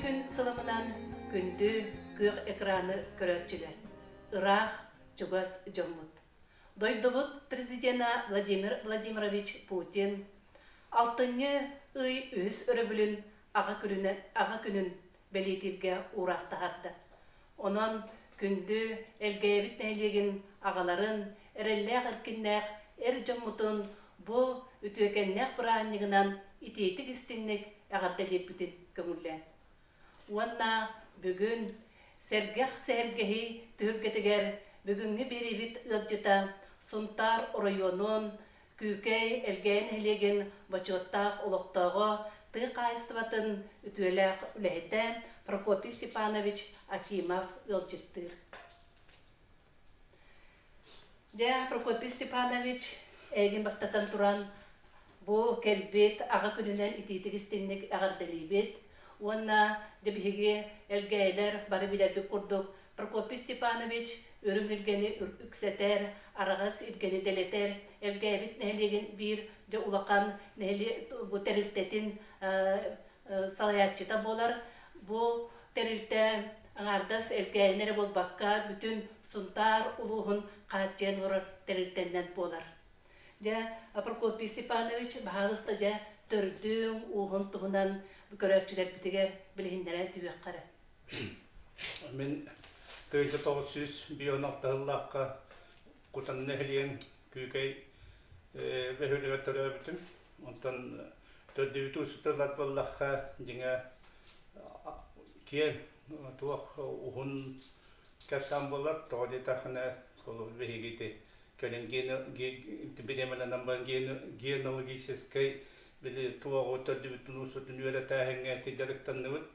күн сылымынан күндү күөх экраны көрөөччүлэр, ыраах, чугас дьоммут. Дойдубут президена Владимир Владимирович Путин алтынньы ый үһүс өрөбүлүн аҕа күнүнэн аҕа күнүн бэлиэтииргэ уураах таһаарда. Онон күндү Элгээйэбит нэһилиэгин аҕаларын, эрэллээх эркиннээх эр дьоммутун бу үтүөкэннээх бырааһынньыгынан итиитик-истиҥник эҕэрдэлиирбитин көҥүллээн. Уонна бүгүн сэргэх сэһэргэһии түһүлгэтигэр бүгүҥҥү биэриибит ыалдьыта Сунтаар оройуонун Күүкэй Элгээйи нэһилиэгин бочуоттаах олохтооҕо, тыа хаһаайыстыбатын үтүөлээх үлэһитэ Прокопий Степанович Акимов ыалдьыттыыр. Дьэ, Прокопий Степанович, эйигин бастатан туран бу кэлбит аҕа күнүнэн итиитик-истиҥник эҕэрдэлиибит уонна дьэ биһиги элгээйилэр бары билэрбит курдук Прокопий Степанович үрүҥ илгэни үксэтэр, араҕас илгэни дэлэтэр, Элгээбит нэһилиэгин биир дьэ улахан нэһилиэк бу тэрилтэтин салайааччыта буолар. Бу тэрилтэ аҥаардас Элгээйини эрэ буолбакка, бүтүн Сунтаар улууһун хааччыйан олорор тэрилтэннэн буолар. Дьэ, Прокопий Степанович, баһаалыста дьэ төрдүҥ, ууһун туһунан көрөөччүлэрбитигэр билиһиннэрэ түһүөххэ эрэ. Мин 1996 сыллаахха Кутан нэһилиэгин Күүкэй бөһүөлэгэр төрөөбүтүм. Онтон төрдүбүт уустуктар буоллахха, дьиҥэ киэҥ туох уһун кэпсээн буолар. Тоҕо диэтэххинэ, холобур биһиги ити кэлин бириэмэлэнэн баран генеалогическай били туоҕу төрдүбүтүн уустутун үөрэтээһиҥҥэ ити дьарыктанныбыт.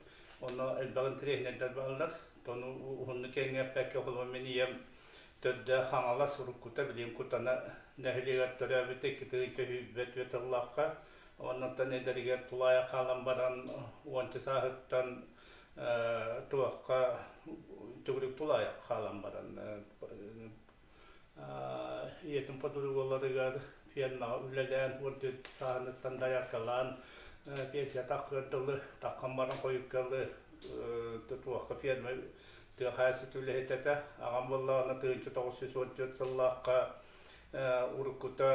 Онно элбэх интэриэһинэйдэр бааллар. Тону уһуннук киэҥҥэ холобур мин ийэм төрдө Хаҥалас уруккута билигин Кутана нэһилиэгэр төрөөбүтэ 2 сүүс тыллаахха. Оннуттан эдэригэр тулаайах хаалан баран уонча сааһыттан туохха төгүрүк тулаайах хаалан баран ийэтин подругаларыгар фермаҕа үлэлээн 14 сааһыныттан дояркалаан пенсия таххыар дылы таххан баран хойукка дылы туохха ферма тыа хаһаайыстыбатын үлэһитэ этэ. Аҕам буоллаҕына 1914 сыллаахха уруккута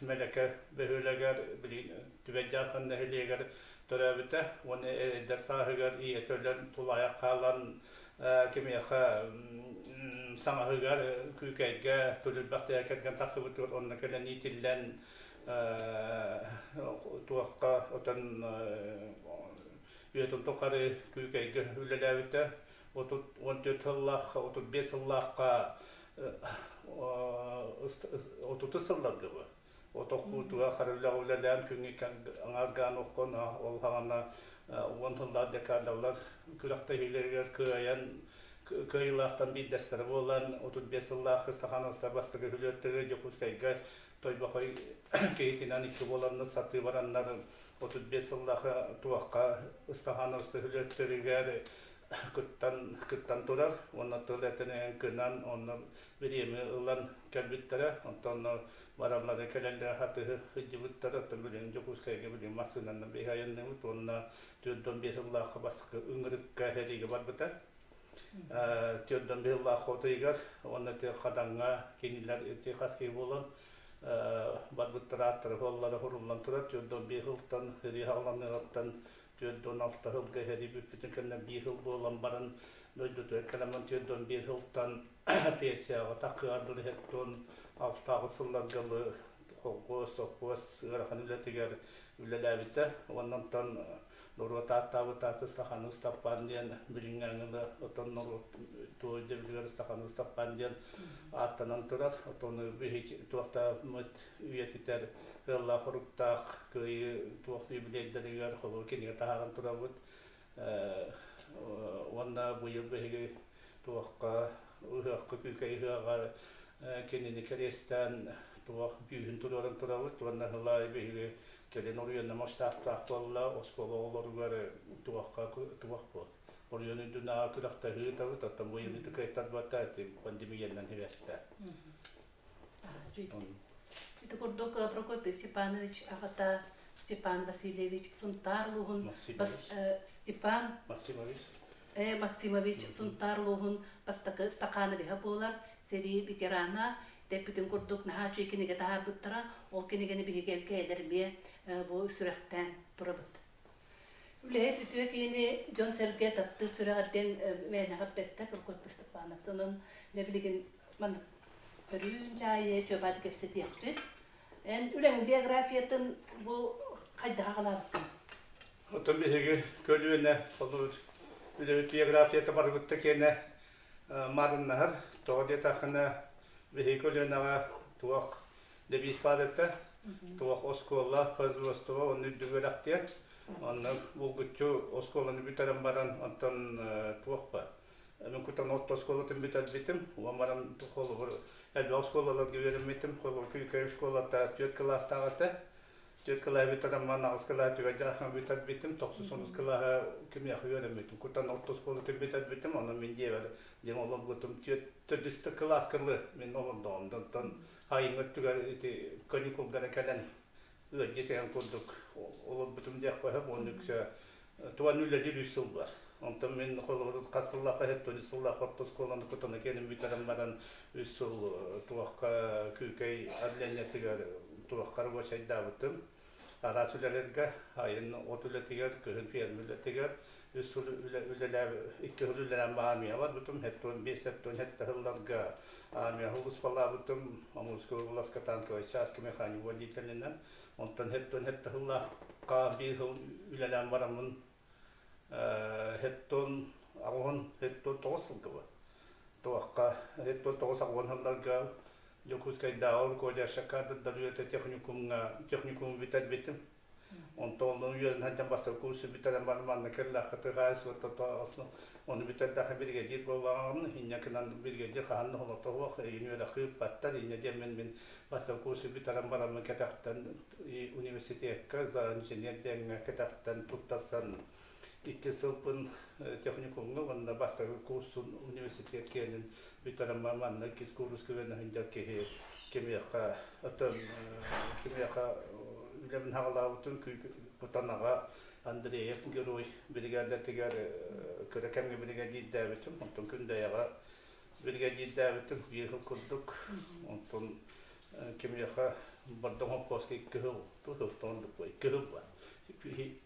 Мэлэкэ бөһүөлэгэр билигин Түбэй Дьаархан нэһилиэгэр төрөөбүтэ уонна эдэр сааһыгар ийэтэ өлөн тулаайах хаалан кимиэхэ саҥаһыгар Күүкэйгэ Түлүрбэх тыа кэргэн тахсыбытыгар онно кэлэн иитиллэн туохха отон үйэтин тухары Күүкэйгэ үлэлээбитэ 34 сыллаахха 35 сыллаахха 30 сылларга бу отоккуутуга харыллаҕа үлэлээн күҥҥэ аҥааргаан оккон ол хаҕана уон сыллаах декадалар күрэхтэһиилэригэр кыайан кыайыылаахтан биирдэстэрэ буолан 35 сыллаах Стахановтар бастакы хүлүөттэрэ Дьокуускайга Тойбохой киһитинэн икки буоланнар сатыы бараннар 35 сыллаах туохха Стахановтар хүлүөттэригэр кыттан кыттан турар уонна тыл этэн кынан онно бириэмэ ылан кэлбиттэрэ онтон бараллара кэлэллэрэ хатыһы сылдьыбыттара оттон билигин Дьокуускайга билигин массыынанан биһи айанныыбыт уонна 45 сыллаахха бастакы ыҥырыкка сэриигэ барбыта 45 сыллаах отуйугар уонна ити Хадаҥҥа кинилэр ити хас киһи буолан барбыттара ааттара суоллара суруллан турар 45 сылтан сэрии саҕаланыаҕыттан 46 сылга сэрии бүппүтүн кэннэ биир сыл буолан баран дойдутугар кэлэн 41 сылтан пенсияҕа таххыар дылы һэттон алтааҕы сылларга холкуос, сопхуос ыарахан үлэтигэр үлэлээбитэ. Уонна онтон норуот ааттаабыт ааты Ыстаханы Ыстаппаан диэн билиҥҥи аҥылы отон норуот туой өйдөбүлүгэр Ыстаханы Ыстаппаан диэн ааттанан турар. Отону биһи туохтааммыт үйэтитэр ыаллаах-хоруктаах кыайыы туох юбилейдарыгар холобур кинигэ таһааран турабыт. Уонна быйыл биһиги туохха ыһыахха күүкэй ыһыаҕар кинини кэриэстээн туох бүүһүн туруоран турабыт уонна ыһылаай биһиги кэлин оройуонна масштабтаах буолла оскуола оҕолоругар туохха туох буол оройуон үрдүнээҕи күрэхтэһии ыытабыт оттон быйыл ити кыайтарбата ити пандемиянан сибээстээн. Ити курдук Прокопий Степанович аҕата Степан Васильевич Сунтаар улууһун Степан Максимович Максимович Сунтаар улууһун бастакы стакановиһа буолар, сэрии ветерана, тэппитин курдук наһаа үчүгэй кинигэ таһаарбыттара. Ол кинигэни биһиги элгээйэлэр эмиэ бу сүрэхтээн турабыт. Үлэһит үтүө киһини дьон-сэргэ таптыыр сүрэҕэр диэн мээнэҕэ эппэттэр Прокопий Степанов. Онон дьэ билигин маннык көрүүн чаайы чуобааты кэпсэтиэхпит. Эн үлэҥ биографиятын бу хайдаха аҕалаабыккын? Оттон биһиги көлүөнэ холобур үлэбит биографията барыбытта киэнэ маарыннаһар. Тоҕо диэтэххинэ биһиги көлүөнэҕэ туох дэбиис баар этэ. Туох оскуола, производство онно үрдүк үөрэх диэн. Онно булгуччу оскуоланы бүтэрэн баран онтон туох ба мин кутан орто оскуолатын бүтэрбитим. Уон баран холобур элбэх оскуолаларга үөрэммитим. Холобур Күүкэй оскуолата түөрт кылаастаах этэ. Түөрт кылааһы бүтэрэн баран аҕыс кылааһы түгэн дьаахан бүтэрбитим. Тохсус онус кылааһы кимиэхэ үөрэммитим. Кутан орто оскуолатын бүтэрбитим. Онон мин дьиэбэр дьиэм олорбутум. Түөрт төрдүс кылааска мин олордоҕум. Онтон айыҥ өттүгэр ити каникулгара кэлэн ыалдьыт эһэн курдук олорбутум диэххэ сөп уонна үксэ туган үлэлиир үс сыл бар. Онтон мин холобур хас сыллаахха хэттони сыллаах орто оскуоланы кутана кэлин бүтэрэн баран үс сыл туохха Күүкэй отделениетыгар туохха рабочайдаабытым. Араас үлэлэргэ айын от үлэтигэр, күһүн ферма үлэтигэр үс сыл үлэлээ икки сыл үлэлээн армия барбытым. 75 77 сылларга армия улуспалаабытым. Амурскай областка танковай чааска механик водителинэн. Онтон 77 сыллаахха биир сыл үлэлээн бараммын хеттон аҕыһын хеттон тоҕус сылга бар. Туохха хеттон тоҕус аҕыһын сылларга Дьокуускайдааҕы руководящая кадрдар үлэтэ техникумҥа техникуму бүтэрбитим. Онтон онно үөрэнэн сылдьан бастакы курсу бүтэрэн баран манна кэллэххэ тыһаайыстыба ону бүтэрдэххэ биригэдьиир буоллаҕын инньэ гынан биригэдьиир хаһан да холото суох эйигин үөрэххэ ыыппаттар инньэ диэммин мин бастакы курсу бүтэрэн бараммын кэтэхтэн университекка за инженер диэҥҥэ кэтэхтэн туттарсан икки сылбын техникумҥа уонна бастакы курсун университет киэнин бүтэрэн манна иккис кууруска үөрэнэ сылдьар киһи кимиэхэ оттон кимиэхэ үлэбин хаҕалаабытын Кутанаҕа Андреев герой биригээдэтигэр кыра кэмҥэ биригэдьиирдээбитим онтон Күндэйэҕэ биригэдьиирдээбитим биир сыл курдук онтон кимиэхэ Бордоҥ холкуоска икки сыл сылтан икки сыл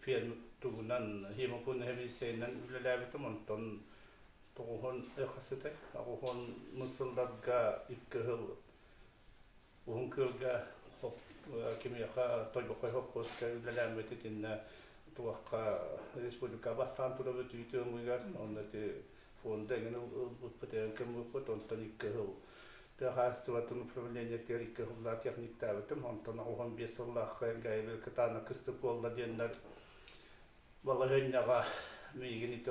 ферма тугунан химопунэһэбиссэйинэн үлэлээбитим онтон тоҕуһун хасытай аҕуһун сылларга икки сыл Уһун Күөлгэ кимиэхэ Тойбохой холкуоска үлэлээммит итиннэ туохха республика бастаан турабыт үүтү өҥүгэр онно ити фонда эҥин ылбыппыт эҥин көммүппүт онтон икки сыл тыа хаһаайыстыбатын управлениетыгар икки сыллаах техниктаабытым онтон 15 сыллаахха Элгээйибил кытаанах кыстык буолла диэннэр балаһыанньаҕа миигин ити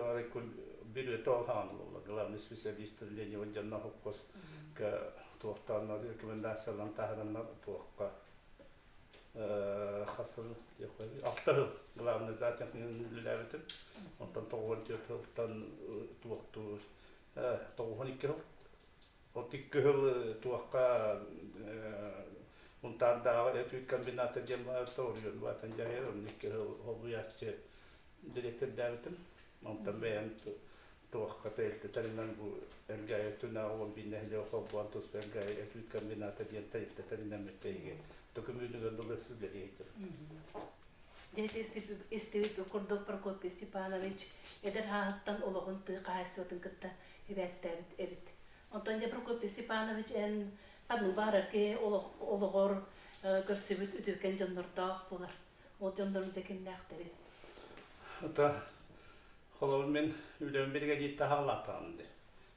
бүрүөтэ ол хаҕан буолла главный специалист Ленин дьонно холкуоска туохтааннар рекомендацияларын таһараннар туохха хас сыл алта сыл главный зоотехнигын үлэлээбитим онтон 94 сылтан туохтуур 92 сыл от икки сыл туохха Мунтаардааҕы эт-үүт комбината диэн баар оройуон баатын дьаһайар онно икки сыл солбуйааччы дириэктэрдээбитим онтон бэйэм туохха тэрилтэ тэринэн бу Элгээйи өттүнээҕи уон биир нэһилиэк холбоон туспа Элгээйи эт-үүт комбината диэн тэрилтэ тэринэммит тэйиги докумуонугар дылы үлэлии сылдьабыт. Дьэ истибит курдук Прокопий Степанович эдэр сааһыттан олоҕун тыа хаһаайыстыбатын кытта сибээстээбит эбит. Онтон дьэ Прокопий Степанович эн ханнык баҕарар киһи олоҕор көрсүбүт үтүөкэн дьоннордоох буолар. Ол дьоннорун дьэ кимнээхтэрий? Ата холобур мин үлэбин биригэдьииртэ хаалаатаҕым дии.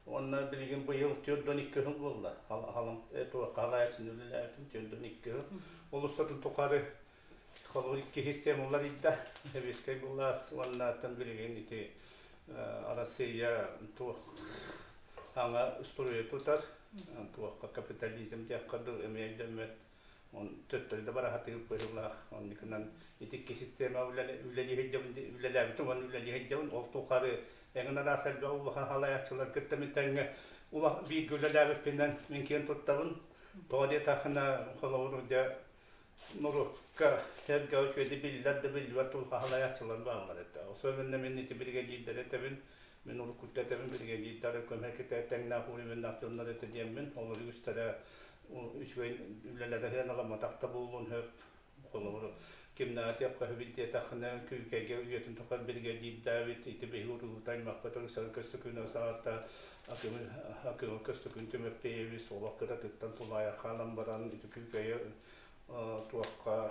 Уонна билигин быйыл 42 сыл буолла. Халым туохха халаайаччыны үлэлээбитим 42 сыл. Ол устатын тухары холобур икки система уларыйда. Сэбиэскэй былаас уонна оттон билигин ити Арассыыйа туох саҥа устуруйа тутар, туохха капитализм диэххэ дылы эмиэ өйдөммөт төттөрү да бара сатыыр быһыылаах. Оннукунан ити икки система үлэлии сылдьабын үлэлээбитим уонна үлэлии сылдьабын. Ол тухары эҥин араас элбэх улахан салайааччылар кытта мин тэҥҥэ бииргэ үлэлээбиппинэн мин киэн туттабын. Тоҕо диэтэххинэ, холобур, дьэ, Норуокка эргэ үчүгэйдик биллэр да биллибэт тулхаһалайааччылар бааллар этэ. Особенно мин ити биригэдьиирдэри этэбин, мин уруккута этэбин биригэдьиирдэри көмө китэ тэҥнээх уровеннаах дьоннор этэ диэммин, олор үгүстэрэ үчүгэй үлэлэрэ сыаналамматах да буолуон сөп. Холобур, кимнээҕи тиэххэ сөбүй диэтэххинэ, Күүкэйгэ үйэтин тухары биригэдьиирдээбит ити биһиги уругута аймахпыт Александр Көстөкүүнэбис аҕата Акыма Көстөкүүн Түмэппиэйэбис олох кыратыттан тулаайах хаалан баран ити Күүкэйи туохха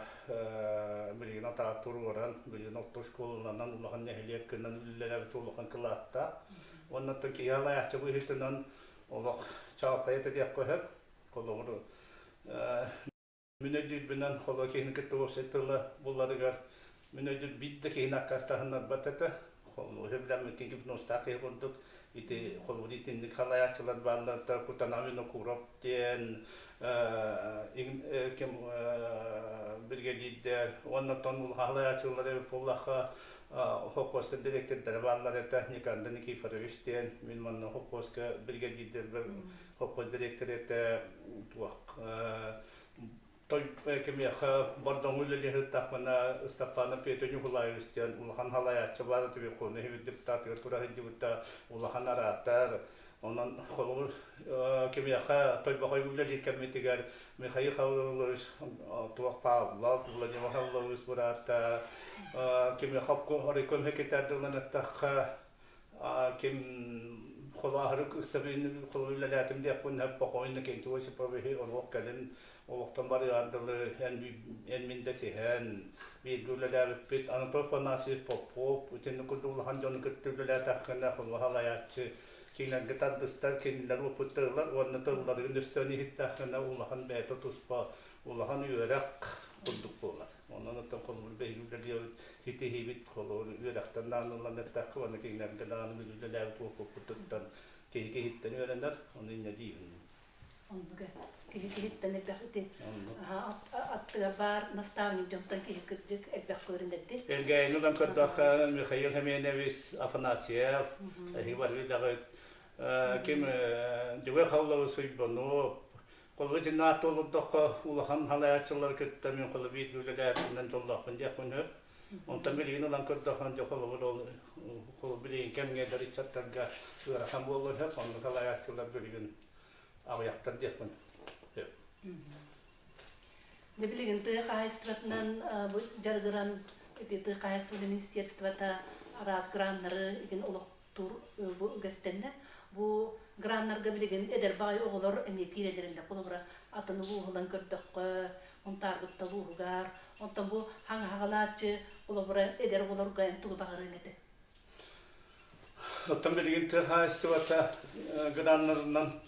билигин атаҕар туруоран, билигин орто оскуолаланан улахан нэһилиэк гынан үлэлээбит улахан кылааттаах. Уонна оттон киһи алайааччы быһыытынан олох чаҕылхай этэ диэххэ сөп. Холобур, мин өйдүүрбүнэн холо киһини кытта уопсай тыла буларыгар мин өйдүүр биир да киһини аккаастаһыннарбат этэ. Сөбүлэммиккин гипнозтаах киһи курдук ити холобур итинник халайааччылар бааллар Кутана Винокуров диэн ким биригэдьиирдэр уонна оттон халайааччылар эбит буоллахха холкуостар дириэктэрдэрэ бааллар этэ Никандр Никифорович диэн мин манна холкуоска биригэдьиирдэрбэр холкуос дириэктэрэ этэ туох кимиэхэ Бордоҥу үлэлии сырыттахпына Ыстаппаана Петя Ньукулаевич диэн улахан халайааччы баар этэ Верховный Совет депутатыгар тура сылдьыбыта улахан араатар онон холобур кимиэхэ Тойбохой үлэлиир кэммитигэр Михаил Хаврилович туох Павлов Владимир Хаврилович быраата кимиэхэ оройком секретарьдыгынан эттэххэ ким холоохору ыксабын холобур үлэлээтим диэхпин Покойно Кентий Осиповиһы олох кэлин олохтон барыар дылы эн эн мин дэсиһэн бииргэ үлэлээбиппит Анатолий Афанасьевич Попов итинник курдук улахан дьону кытта үлэлээтэххинэ холоһалайааччы кинилэргэ тардыстар кинилэр опыттарылар уонна тылларын өстөөн иһиттэххинэ улахан бэйэтэ туспа улахан үөрэх курдук буолар. Онон оттон холобур биһиги үлэлиэбит, ситиһиибит холобур үөрэхтэн даҕаны эттэххэ уонна кинилэргэ даҕаны үлэлээбит уопуппутуттан киһи киһиттэн үөрэнэр, ону инньэ диибин. Оннук киһи киһиттэн элбэх ити аттыгар баар наставник дьонтон киһи кырдьык элбэх көрүнэрди. Элгээйини ылан көрдөххө Михаил Семенович Афанасьев, эһиги бары билэҕит, ким Дьөгүөр Хавлович Уйбанов, Холобур, итиннэ аатта олордоххо, улахан халайааччылары кытта мин холобур бииргэ үлэлээбитинэн дьоллоохпун диэхпин сөп. Онтон билигин ылан көрдөххө, дьэ холобур ол холобур билигин кэмҥэ эдэр ыччаттарга ыарахан буолуон сөп, оннук халайааччылар билигин аҕыйахтар диэхпин сөп. Дьэ билигин тыа хаһаайыстыбатынан бу дьарыгыран ити тыа хаһаайыстыбатын министерствота араас граннары игин олох тур бу үгэстэннэ. Бу граннарга билигин эдэр баҕайы оҕолор эмиэ киирэллэрин холобура атын улууһунан көрдөххө, Мунтаарбытта улууһугар, онтон бу хаҥаһаҕалааччы холобура эдэр оҕолорго эн тугу баҕарыаҥ этэ? Оттон билигин тыа хаһаайыстыбата граннарынан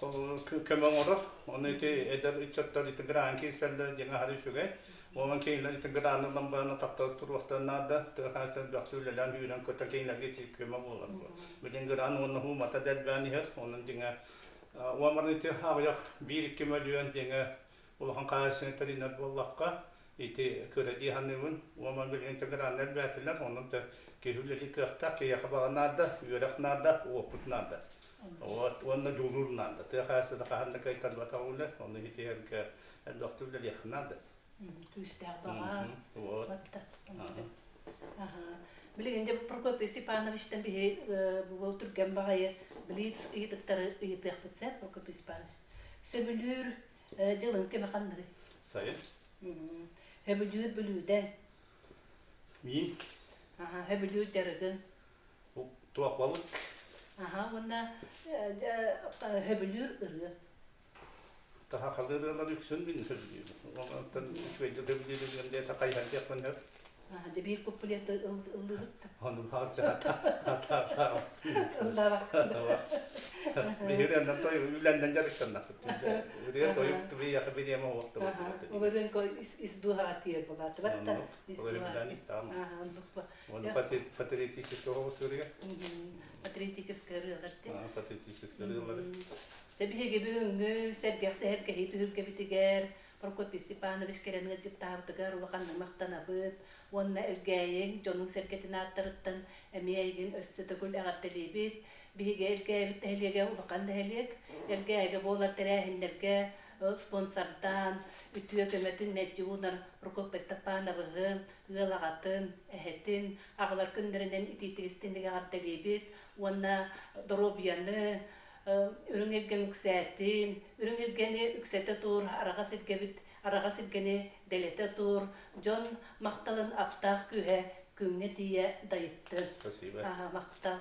көмө оҥорор. Ону ити эдэр ыччаттар ити гран киирсэллэр диэн аһары үчүгэй. Онон кинилэр ити граны ылан баран атахтара туруохтарын наада. Тыа хаһаайыстыбата элбэхтик үлэлээн үүрэн-көтөн кинилэргэ ити көмө буолар. Билигин гран уонна хуумата да элбээн иһэр. Онон дьиҥэ уонна ити аҕыйах биир-икки мөлүйүөн дьиҥэ улахан хаһаайыстыбаны тэринэр буоллахха, ити кыра дии саныыбын. Уонна билигин граннар элбээтилэр, онон да киһи үлэлии кыахтаах, киһиэхэ баҕа наада, үөрэх наада, уопут наада. Вот, уонна дьулуур наада. Тыа хаһаайыстыбата хаһан да кыайтарбатах үлэ, ону итиһэргэ элбэхтик үлэлиэххэ наада. Күүстээх баҕа. Вот. Билигин дьэ Прокопий Степановичтан биһи бу түргэн баҕайы блиц ыйытыктары ыйытыахпыт сэ Прокопий Степанович. Сөбүлүүр Дьылын кэмэ ханныгый? Сайын. Сөбүлүүр бүлүүдэ. Миин. Аха, сөбүлүүр дьарыгын. Туох балык? Аха, уонна сөбүлүүр ырыа. Таһахалыы ырыалар үксүн мин сөбүлүүбүн. Онтон үчүгэйдик сөбүлүүрүм диэн хайыһар диэхпин сөп. Дьэ биир куплеты ыллыыбыт да. Ону баас Ыллаабаккын. Биһиги оннан той үлэннэн дьарыктаннахпыт. Ырыа тойук биһиэхэ бириэмэ уохтабыт. Ол эрэн ис дууһаҕа тиийэр буолаатыбат да. Ис дууһаҕа. Оны патриотический оҕус ырыа. Патриотический ырыалар Патриотический ырыалар. Дьэ биһиги бүгүҥҥү сэргэх сэһэргэһии түһүлгэбитигэр Прокопий Степанович кэлэн ыалдьыттаабытыгар улаханнык махтанабыт уонна Элгээйиҥ дьонуҥ-сэргэтин ааттарыттан эмиэ эйигин өссө төгүл эҕэрдэлиибит. Биһиги Элгээйибит нэһилиэгэ улахан нэһилиэк. Элгээйигэ буолар тэрээһиннэргэ спонсордаан, үтүө көмөтүн мэлдьи уунар Прокопий Степановыһы, ыал аҕатын, эһэтин, аҕалар күннэринэн итиитик истиҥник эҕэрдэлиибит уонна доруобуйаны, үрүҥ илгэн үксээтин, үрүҥ илгэни үксэтэ тур, араҕас илгэбит араҕас илгэни дэлэтэ тур, дьон махталын аптаах күүһэ күҥҥэ тиийэ дайыттын. Спасибо. Махтал.